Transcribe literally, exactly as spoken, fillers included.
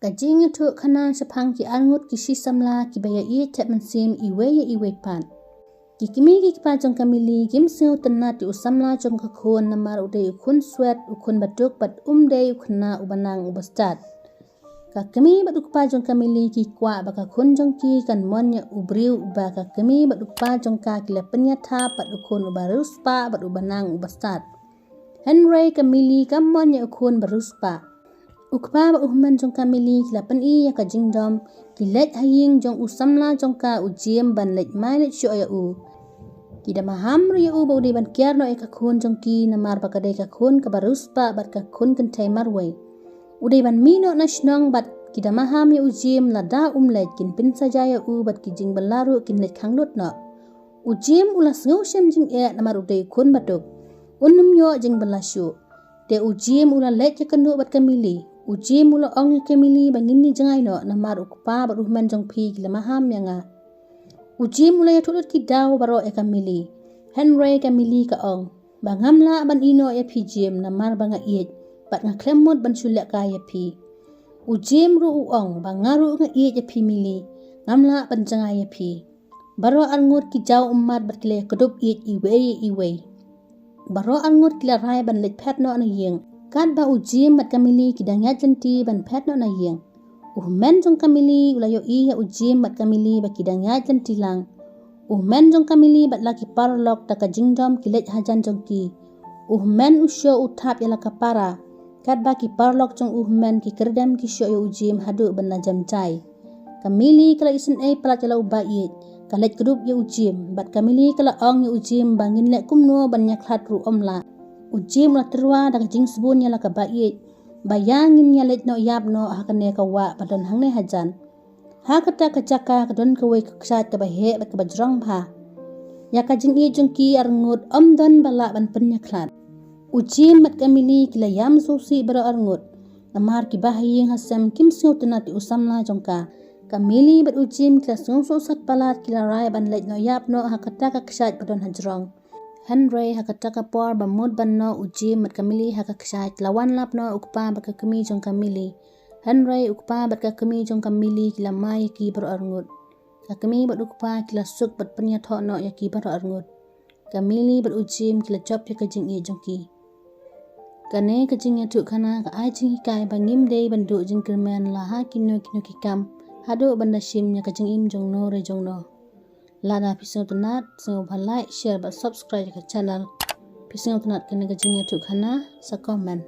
Ka jingïathuh khana shaphang ki arngut ki shi samla kiba ïa ïeit thep mynsiem iwei ïa iwei pat. Ki kmie ki kpa jong ka Mili kim sngewtynnat ïa u samla jong ka khun namar u dei u khun swet, u khun baduk bad um dei u khynnah uba nang uba stad. Ka kmie bad u kpa jong ka Mili ki kwah ba ka khun jong ki kan mon ïa u briew uba ka kmie bad u kpa jong ka ki la pynïathap bad u khun uba riewspah bad uba nang uba stad. Hynrei ka Mili kam mon ïa u khun ba riewspah. U kpa bad u hynmen jong ka Mili ki la pyni ïa ka jingdom, ki leit ha ïing jong u samla jong ka u Jim ban leit mai leit shoh ïa u. Ki da maham ruh ïa u ba u dei ban kiar noh ïa ka khun jong ki namar ba ka dei ka khun kaba riewspah bad ka khun kynthei marwei. U dei ban mih noh na shnong bad ki da maham ïa u Jim, lada um leit kin pynsaja ïa u bad ki jingbylla ruh kin leit khanglut noh. U Jim u la sngewshem jingeh namar u dei u khun baduk. Un ym ïoh jingbylla shuh. Te u Jim u la leit ïakynduh bad ka Mili. U Jim u la ong ïa ka Mili ba ngin ïa jngai noh namar u kpa bad u hynmen jong phi ki la maham ïa nga. U Jim u la ïathuh lut ki daw baroh ïa ka Mili. Hynrei ka Mili ka ong ba ngam lah ban ïeh noh ïa phi Jim namar ba nga ïeit bad nga khlem mut ban shu lehkai ïa phi. U Jim ruh u ong ba nga ruh nga ïeit ïa phi Mili, ngam lah ban jngai ïa phi. Baroh arngut ki jaw ummat bad ki la ïakdup ïeit iwei ïa iwei. Baroh arngut ki la rai ban leit phet noh na ïing. Katba u Jim bad ka Mili ki dang ïaid lynti ban phet noh na ïing, u hynmen jong ka Mili u la ïohi ïa u Jim bad ka Mili ba ki dang ïaid lynti lang. U hynmen jong ka Mili bad la ki paralok da ka jingdom ki leit hajan jong ki. U hynmen u shoh u thap ïa la ka para. Katba ki paralok jong u hynmen ki kyrdem ki shoh ïa u Jim haduh ban la jem jai. Ka Mili ka la isynei palat ïa la u ba ïeit. Ka leit kdup ïa u Jim bad ka Mili ka la ong ïa u Jim ba ngin leh kumno ban ïakhlad ruh ym lah. U Jim u la tyrwa da ka jingsbun ïa la ka ba ïeit ba ïa ngin ïa leit noh ïap noh ha kane ka wah ba don hangne hajan. Ha kata ka jaka ka don kawei ka kshaid kaba heh bad kaba jrong bha. Ïa ka jingïeit jong ki arngut ym don ba lah ban pynïakhlad. U Jim bad ka Mili ki la ïam sngewsih baroh arngut. Namar ki ba ha ïing ha sem kim sngewtynnat ïa u samla jong ka. Ka Mili bad u Jim ki la sngewsuk sat palat, ki la rai ban leit noh ïap noh ha kata ka kshaid ba don hajrong. Hynrei ha kata ka por ba mut ban noh u Jim bad ka Mili ha ka kshaid, la wan lap noh u kpa bad ka kmie jong ka Mili. Hynrei u kpa bad ka kmie jong ka Mili ki la mai ïa ki baroh arngut. Ka kmie bad u kpa ki la suk bad pynïathoh noh ïa ki baroh arngut. Ka Mili bad u Jim ki la jop ïa ka jingïeit jong ki. Kane ka jingïathuh khana ka ai jinghikai ba ngim dei ban duh jingkyrmen la ha kino kino ki kam haduh ban da shim ïa ka jingim jong no re jong no. Lada phi sngewtynnat, sngewbha like, share bad subscribe ïa ka channel. Phi sngewtynnat kane ka jingïathuh khana, sa comment.